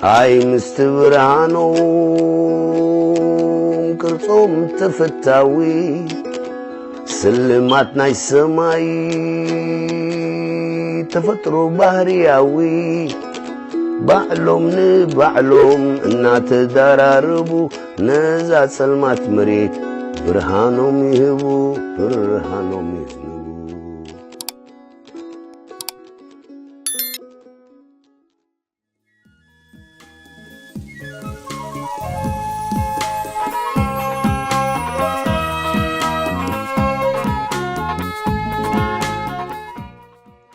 ኣይ ምስቲ ብርሃኖም ቅርጾም ተፈታዊ፣ ስልማት ናይ ሰማይ ተፈጥሮ ባህርያዊ፣ ባዕሎም ንባዕሎም እናተዳራረቡ፣ ነዛ ጸልማት መሬት ብርሃኖም ይህቡ፣ ብርሃኖም ይህቡ።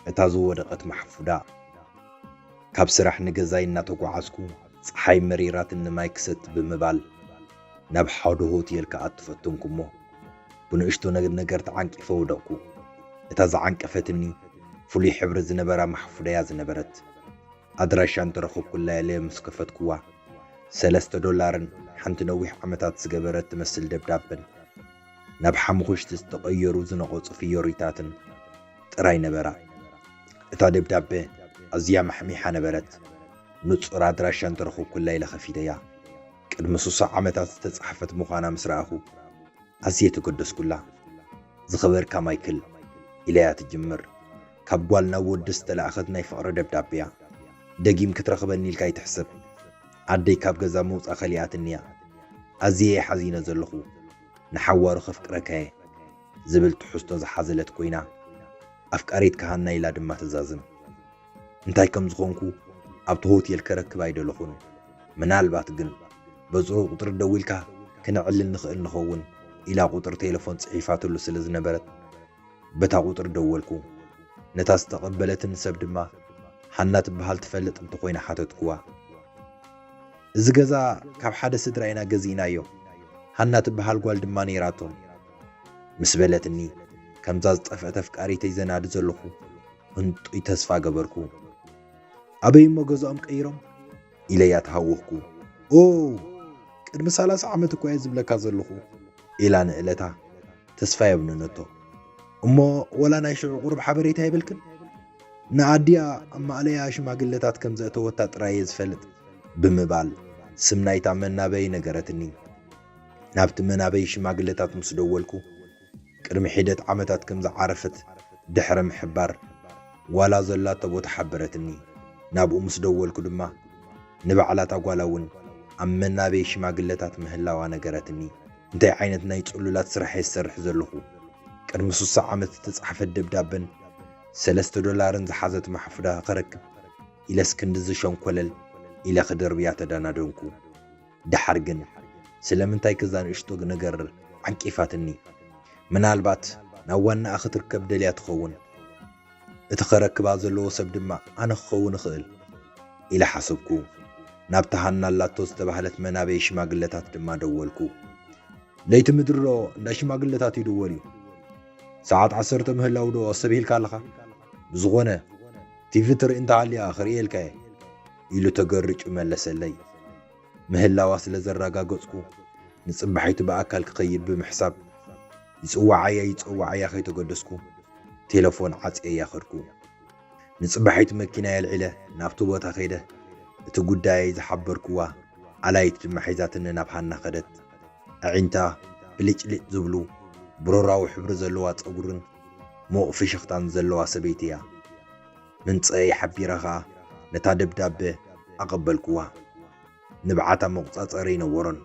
እታ ዝወደቐት ማሕፉዳ። ካብ ስራሕ ንገዛይ እናተጓዓዝኩ፣ ጸሓይ መሪራትኒ ማይ ክሰቲ ብምባል፣ ናብ ሓደ ሆቴል ክኣቱ ፈተንኩ እሞ፣ ብንእሽቶ ነ-፣ ነገር ተዓንቂፈ ወደቕኩ። እታ ዝዓንቀፈትኒ፣ ፍሉይ ሕብሪ ዝነበራ ማሕፉዳ'ያ ዝነበረት። ኣድራሻ እንተረኸብኩላ ኢለ ምስ ከፈትኩዋ፣ ሰለስተ ዶላርን ሓንቲ ነዊሕ ዓመታት ዝገበረት ትመስል ደብዳበን፣ ናብ ሓሙኽሽቲ ዝተቐየሩ ዝነቐጹ ፍዮሪታትን ጥራይ ነበራ። እታ ደብዳበ ኣዝያ ማሕሚሓ ነበረት። ንጹር ኣድራሻ እንተረኸብኩላ ኢለ ከፊተያ። ቅድሚ ስሳ ዓመታት ዝተጻሕፈት ምዃና ምስ ረኣኹ፣ ኣዝየ ተገደስኩላ። "ዝኸበርካ ማይክል" ኢላ'ያ ትጅምር። ካብ ጓል ናብ ወዲ ዝተላእኸት ናይ ፍቕሪ ደብዳበ'ያ። "ደጊም ክትረኽበኒ ኢልካ ኣይትሕሰብ። ኣደይ ካብ ገዛ ምውጻእ ከሊኣትኒ'ያ። ኣዝየ እየ ሓዚነ ዘለኹ። ንሓዋሩ ከፍቅረካ'የ" ዝብል ትሕዝቶ ዝሓዘለት ኮይና፣ "ኣፍቃሪትካ ሃና" ኢላ ድማ ትዛዝም። እንታይ ከም ዝኾንኩ ኣብቲ ሆቴል ከረክብ ኣይደለኹን። ምናልባት ግን በጽሩ ቁጽሪ ደዊልካ ክነዕልል ንኽእል ንኸውን ኢላ ቁጽሪ ቴሌፎን ጽሒፋትሉ ስለ ዝነበረት፣ በታ ቁጽሪ ደወልኩ። ነታ ዝተቐበለትኒ ሰብ ድማ ሃና ትበሃል ትፈልጥ እንተኾይና ሓተትኩዋ። "እዚ ገዛ ካብ ሓደ ስድራ ኢና ገዚእናዮ፣ ሃና ትበሃል ጓል ድማ ነይራቶም" ምስ በለትኒ፣ ከምዛ ዝጠፍአት ኣፍቃሪተይ ዘናዲ ዘለኹ ህንጡይ ተስፋ ገበርኩ። "ኣበይ እሞ ገዛኦም ቀይሮም?" ኢለያ ተሃወኽኩ። "ኦ፣ ቅድሚ ሰላሳ ዓመት እኮ እየ ዝብለካ ዘለኹ" ኢላ ንእለታ ተስፋ የብነነቶ። "እሞ ወላ ናይ ሽዑ ቁሩብ ሓበሬታ የብልክን?" "ንኣዲኣ ኣብ ማእለያ ሽማግለታት ከም ዘእተወታ ጥራይ እየ ዝፈልጥ" ብምባል ስም ናይታ መናበይ ነገረትኒ። ናብቲ መናበይ ሽማግለታት ምስ ደወልኩ፣ ቅድሚ ሒደት ዓመታት ከም ዝዓረፈት ድሕሪ ምሕባር፣ ጓላ ዘላቶ ቦታ ሓበረትኒ። ናብኡ ምስ ደወልኩ ድማ፣ ንባዕላ እታ ጓላ እውን ኣብ መናበይ ሽማግለታት ምህላዋ ነገረትኒ። እንታይ ዓይነት ናይ ጽሉላት ስራሕ እየ ዝሰርሕ ዘለኹ? ቅድሚ ስሳ ዓመት ዝተጻሕፈት ደብዳበን ሰለስተ ዶላርን ዝሓዘት ማሕፉዳ ከረክብ ኢለስ ክንድዚ ሸንኮለል ኢለ ክድርብያ ተደናደንኩ። ደሓር ግን ስለምንታይ ከዛ ንእሽቶ ነገር ዓንቂፋትኒ? ምናልባት ናብ ዋናኣ ክትርከብ ደልያ ትኸውን። እቲ ከረክባ ዘለዎ ሰብ ድማ ኣነ ክኸውን እኽእል ኢለ ሓሰብኩ። ናብታ ሃና ኣላቶ ዝተባህለት መናበይ ሽማግለታት ድማ ደወልኩ። "ለይቲ ምድሪ ዶ እንዳ ሽማግለታት እዩ ድወል እዩ? ሰዓት ዓሰርተ ምህላው ዶ ኣስተብሂልካ ኣለኻ? ብዝኾነ፣ ቲቪ ትርኢ እንተሃልያ ክርእየልካ እየ" ኢሉ ተገሪጩ መለሰለይ። ምህላዋ ስለ ዘረጋገጽኩ፣ ንጽባሒቱ ብኣካል ክኸይድ ብምሕሳብ፣ ይጽውዓያ ይጸውዓያ ከይተገደስኩ፣ ቴለፎን ዓጽየያ ከድኩ። ንጽባሒቱ መኪናይ ኣልዒለ ናብቲ ቦታ ከይደ፣ እቲ ጉዳየይ ዝሓበርኩዋ ኣላይት ድማ ሒዛትኒ ናብ ሃና ከደት። ኣዒንታ ብልጭልጭ ዝብሉ፣ ብሮራዊ ሕብሪ ዘለዋ ጸጉርን ምዉቕ ፍሽኽታን ዘለዋ ሰበይቲ እያ። ምምጽአይ ሓቢረ ኸኣ ነታ ደብዳበ ኣቐበልኩዋ። ንብዓታ መቑጻጸሪ ኣይነበሮን።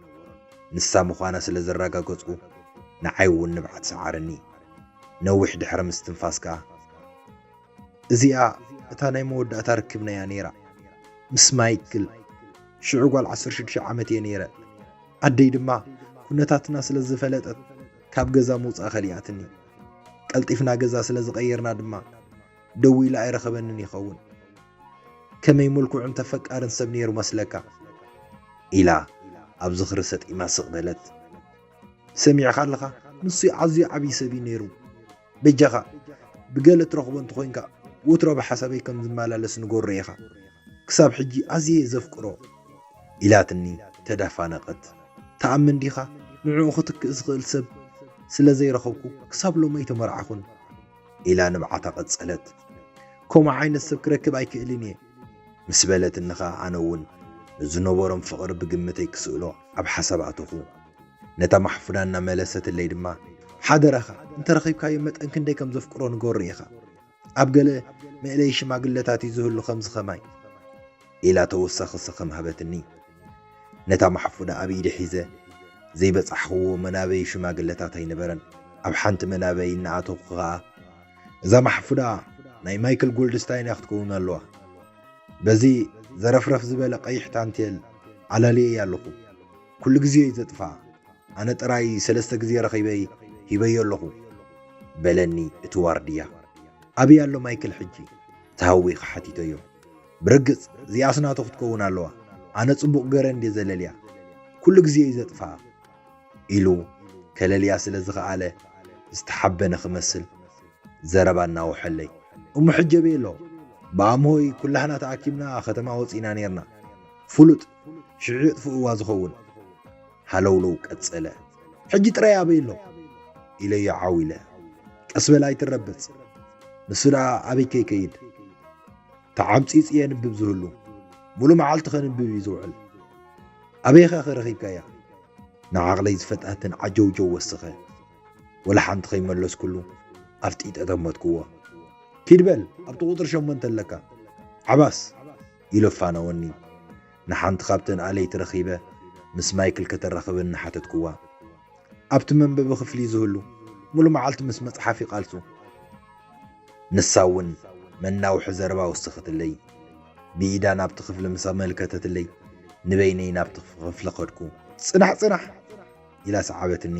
ንሳ ምዃና ስለ ዘረጋገጽኩ፣ ንዓይ እውን ንብዓት ሰዓረኒ። ነዊሕ ድሕሪ ምስትንፋስ ከኣ፣ "እዚኣ እታ ናይ መወዳእታ ርክብና እያ ነይራ፣ ምስ ማይክል። ሽዑ ጓል ዓሰርተ ሽዱሽተ ዓመት እየ ነይረ። ኣደይ ድማ ኩነታትና ስለ ዝፈለጠት፣ ካብ ገዛ ምውጻእ ከሊኣትኒ። ቀልጢፍና ገዛ ስለ ዝቐየርና ድማ፣ ደዊላ ኣይረኸበንን ይኸውን። ከመይ ምልኩዕን ተፈቃርን ሰብ ነይሩ መስለካ?" ኢላ ኣብ ዝኽሪ ሰጢማ ስቕ በለት። "ሰሚዕኻ ኣለኻ? ንሱ ኣዝዩ ዓብዪ ሰብ እዩ ነይሩ። በጃኻ፣ ብገለ ትረኽቦ እንተኾይንካ፣ ወትሮ ብሓሳበይ ከም ዝመላለስ ንገሮ ኢኻ። ክሳብ ሕጂ ኣዝየ እየ ዘፍቅሮ" ኢላትኒ ተዳፋነቐት። "ትኣምን ዲኻ? ንዕኡ ክትክእ ዝኽእል ሰብ ስለ ዘይረኸብኩ፣ ክሳብ ሎሚ ኣይተመርዓኹን" ኢላ ንብዓታ ቀጸለት። "ከምኡ ዓይነት ሰብ ክረክብ ኣይክእልን እየ" ምስ በለትኒ ኸኣ፣ ኣነ እውን ንዝነበሮም ፍቕሪ ብግምተይ ክስእሎ ኣብ ሓሳብ ኣተኹ። ነታ ማሕፉዳ እናመለሰትለይ ድማ፣ ሓደራኻ፣ እንተረኺብካዮ መጠን ክንደይ ከም ዘፍቅሮ ንገሮ ኢኻ። ኣብ ገለ መእለዪ ሽማግለታት እዩ ዝህሉ ከምዚ ኸማይ፣ ኢላ ተወሳኺ ሰኸም ሃበትኒ። ነታ ማሕፉዳ ኣብ ኢደ ሒዘ ዘይበጻሕኽዎ መናበዪ ሽማግለታት ኣይነበረን። ኣብ ሓንቲ መናበዪ እናኣተኹ ኸኣ፣ እዛ ማሕፉዳ ናይ ማይክል ጎልድስታይን እያ ክትከውን ኣለዋ። በዚ ዘረፍረፍ ዝበለ ቀይሕ ታንቴል ዓላልየያ ኣለኹ። ኩሉ ግዜ እዩ ዘጥፍኣ። ኣነ ጥራይ ሰለስተ ግዜ ረኺበ ሂበዮ ኣለኹ፣ በለኒ እቲ ዋርድያ። ኣበይ ኣሎ ማይክል ሕጂ? ተሃዊኸ ሓቲተዮ። ብርግጽ እዚኣስ ናቱ ክትከውን ኣለዋ። ኣነ ጽቡቕ ገረ እንድየ ዘለልያ። ኩሉ ግዜ እዩ ዘጥፍኣ፣ ኢሉ ከለልያ ስለ ዝኸኣለ ዝተሓበነ ክመስል ዘረባ እናወሐለይ። እሞ ሕጂ ኣበይ ኣሎ? ብኣምሆይ ኩላህና ተኣኪብና ከተማ ወጺእና ኔርና። ፍሉጥ ሽዑ የጥፍእዋ ዝኸውን። ሃለውለው ቀጸለ። ሕጂ ጥራይ ኣበይ ኣሎ? ኢለዮ ዓው ኢለ። ቀስ በል ኣይትረበጽ። ንሱ ደኣ ኣበይ ከይከይድ? ተዓምጺጺ የንብብ ዝህሉ። ሙሉ መዓልቲ ከንብብ እዩ ዝውዕል። ኣበይ ኸ ረኺብካያ? ንዓቕለይ ዝፈትኣትን ዓጀውጀው ወሰኸ። ወላ ሓንቲ ከይመለስኩሉ ኣፍጢጠ ጠመትክዎ። ኪድ በል ኣብቲ ቁጽሪ ሸሞንተ ኣለካ። ዓባስ ኢሉ ኣፋነወኒ። ንሓንቲ ካብተን ኣለይቲ ረኺበ ምስ ማይክል ከተራኽበኒ ሓተትክዋ። ኣብቲ መንበቢ ክፍሊ ዝህሉ ሙሉ መዓልቲ ምስ መጽሓፍ ይቃልሱ። ንሳ እውን መናውሒ ዘረባ ወሰኸትለይ። ብኢዳ ናብቲ ክፍሊ ምስ ኣመልከተትለይ ንበይነይ ናብቲ ክፍሊ ከድኩ። ጽናሕ ጽናሕ ኢላ ሰዓበትኒ።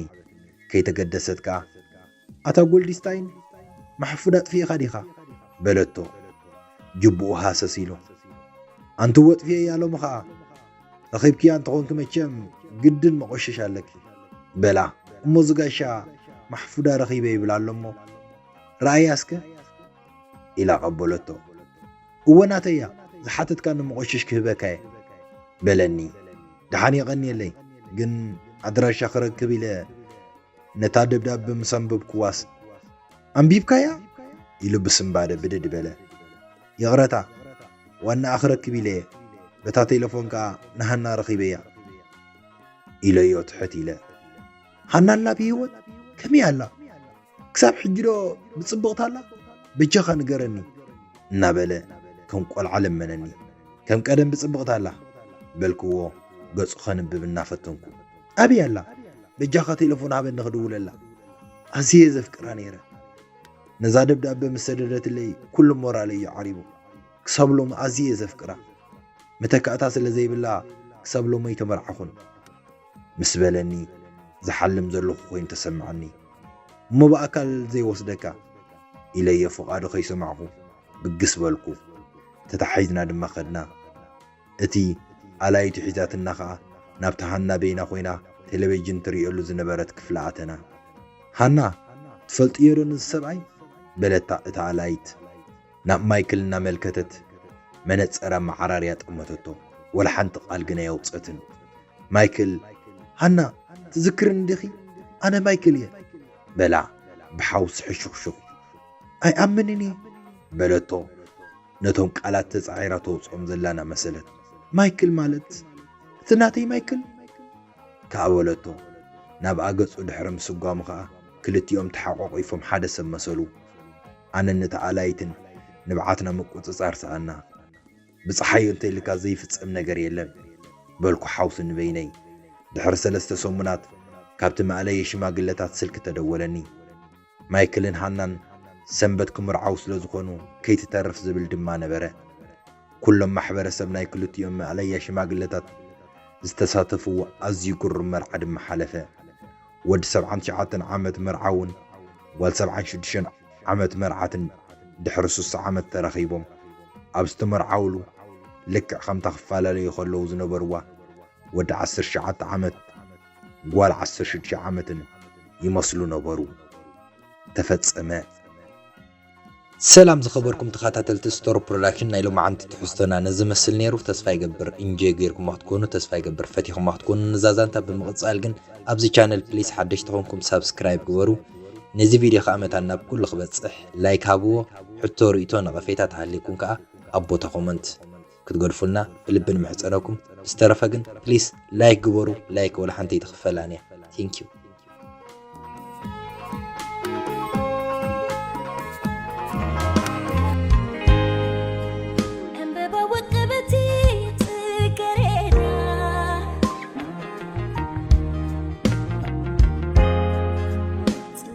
ከይተገደሰት ከኣ ኣታ ጎልድስታይን፣ ማሕፉድ ኣጥፊእኻ ዲኻ? በለቶ። ጅብኡ ሃሰስ ኢሉ። ኣንቲ ወጥፍየ እያ ሎሚ ኸኣ። ረኺብክያ እንተኾንኪ መቸም ግድን መቖሸሽ ኣለኪ። በላ። እሞ እዚ ጋሻ ማሕፉዳ ረኺበ ይብል ኣሎ እሞ ረኣያ እስከ? ኢላ ቀበለቶ። እወ ናተያ፣ ዝሓተትካኒ መቖሸሽ ክህበካ እየ። በለኒ። ደሓን የቐንየለይ፣ ግን ኣድራሻ ክረክብ ኢለ ነታ ደብዳበ ምስ ኣንበብክዋስ፣ ኣንቢብካያ? ኢሉ ብስንባደ ብድድ በለ። ይቕረታ፣ ዋናኣ ክረክብ ኢለ እየ። በታ ቴሌፎን ከኣ ንሃና ረኺበያ። ኢለዮ ትሕት ኢለ። ሃና ኣላ ብህይወት? ከመይ ኣላ? ክሳብ ሕጂ ዶ ብጽብቕቲ ኣላ? በጃኻ ንገረኒ። እናበለ ከም ቆልዓ ለመነኒ። ከም ቀደም ብጽብቕቲ ኣላ። በልክዎ ገጹ ከንብብ እናፈተንኩ። ኣበይ ኣላ? በጃኻ ቴሌፎን ሃበኒ ክድውለላ። ኣዝየ ዘፍቅራ ነይረ። ነዛ ደብዳበ ምስ ሰደደትለይ ኩሉ ሞራለይ እዩ ዓሪቡ። ክሳብ ሎሚ ኣዝየ ዘፍቅራ። መተካእታ ስለ ዘይብላ ክሳብ ሎሚ ኣይተመርዓኹን። ምስ በለኒ ዝሓልም ዘለኹ ኮይኑ ተሰምዓኒ። እሞ ብኣካል ዘይወስደካ? ኢለዮ ፍቓዱ ከይሰማዕኹ ብግስ በልኩ። ተታሒዝና ድማ ከድና። እቲ ኣላይቱ ሒዛትና ኸኣ ናብታ ሃና በይና ኮይና ቴሌቪዥን ትርእየሉ ዝነበረት ክፍሊ ኣተና። ሃና፣ ትፈልጥዮ ዶ ነዚ ሰብኣይ? በለታ እታ ኣላይት ናብ ማይክል እናመልከተት መነጸራ መዓራርያ ጠመተቶ። ወላ ሓንቲ ቃል ግና ኣየውጸትን። ማይክል፣ ሃና፣ ትዝክርኒ ዲኺ? ኣነ ማይክል እየ። በላ ብሓውሲ ሕሹኽሹኽ። ኣይኣምንን እየ። በለቶ ነቶም ቃላት ተጻዒራ ተውጽኦም ዘላ እናመሰለት። ማይክል ማለት እቲ ናተይ ማይክል? ከኣ በለቶ። ናብኣ ገጹ ድሕሪ ምስጓሙ ከኣ ክልቲኦም ተሓቋቒፎም ሓደ ሰብ መሰሉ። ኣነን ነታ ኣላይትን ንብዓትና ምቁጽጻር ሰኣና። ብጸሓዮ እንተኢልካ ዘይፍጸም ነገር የለን በልኩ ሓውሲ ንበይነይ። ድሕሪ ሰለስተ ሰሙናት ካብቲ መእለዪ ሽማግለታት ስልኪ ተደወለኒ። ማይክልን ሃናን ሰንበት ክምርዓዉ ስለ ዝኾኑ ከይትተርፍ ዝብል ድማ ነበረ። ኩሎም ማሕበረሰብ ናይ ክልቲኦም መእለያ ሽማግለታት ዝተሳተፍዎ ኣዝዩ ግሩም መርዓ ድማ ሓለፈ። ወዲ ሰብዓን ትሽዓተን ዓመት መርዓውን ጓል ሰብዓን ሽዱሽተን ዓመት መርዓትን ድሕሪ ስሳ ዓመት ተራኺቦም ኣብ ዝተመርዓውሉ ልክዕ ከምታ ክፈላለዩ ከለዉ ዝነበርዋ ወዲ ዓሰርተ ትሽዓተ ዓመት ጓል ዓሰርተ ሽዱሽተ ዓመትን ይመስሉ ነበሩ። ተፈጸመ። ሰላም ዝኸበርኩም ተኸታተልቲ ስቶር ፕሮዳክሽን፣ ናይ ሎማዓንቲ ትሕዝቶና ነዚ መስል ነይሩ። ተስፋ ይገብር ኢንጆይ ጌርኩማ ክትኮኑ፣ ተስፋ ይገብር ፈቲኹማ ክትኮኑ። ንዛ ዛንታ ብምቕጻል ግን ኣብዚ ቻነል ፕሊስ ሓደሽቲ ተኾንኩም ሳብስክራይብ ግበሩ። ነዚ ቪድዮ ከኣ መታን ናብ ኩሉ ክበጽሕ ላይክ ሃብዎ። ሕቶ፣ ርእይቶ፣ ነቐፌታ ተሃልየኩም ከኣ ኣብ ቦታ ኮመንት ክትገድፉልና ብልቢ ንምሕጸነኩም። ብዝተረፈ ግን ፕሊስ ላይክ ግበሩ። ላይክ ወላ ሓንቲ ኣይትኽፈላን እያ። Thank you። ዕምበባ ውቅብቲ ጽጌረዳ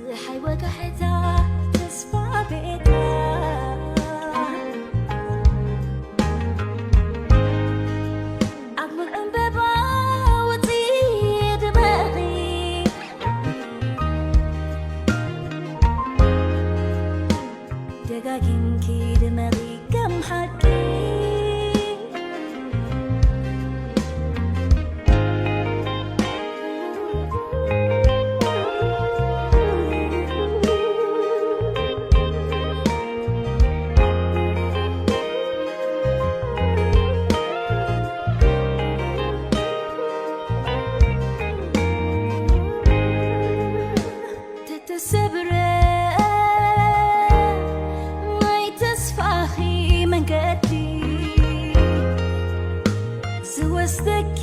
ፀሓይ ወጋሕታ ተስፋ ቤታ ኣብ ሙሉእ ዕምበባ ውፅኢ ድመቒ ደጋጊምኪ ድመቒ ከም ሓቂ ተተሰብረ ናይ ተስፋኺ መንገዲ ዝወስደኪ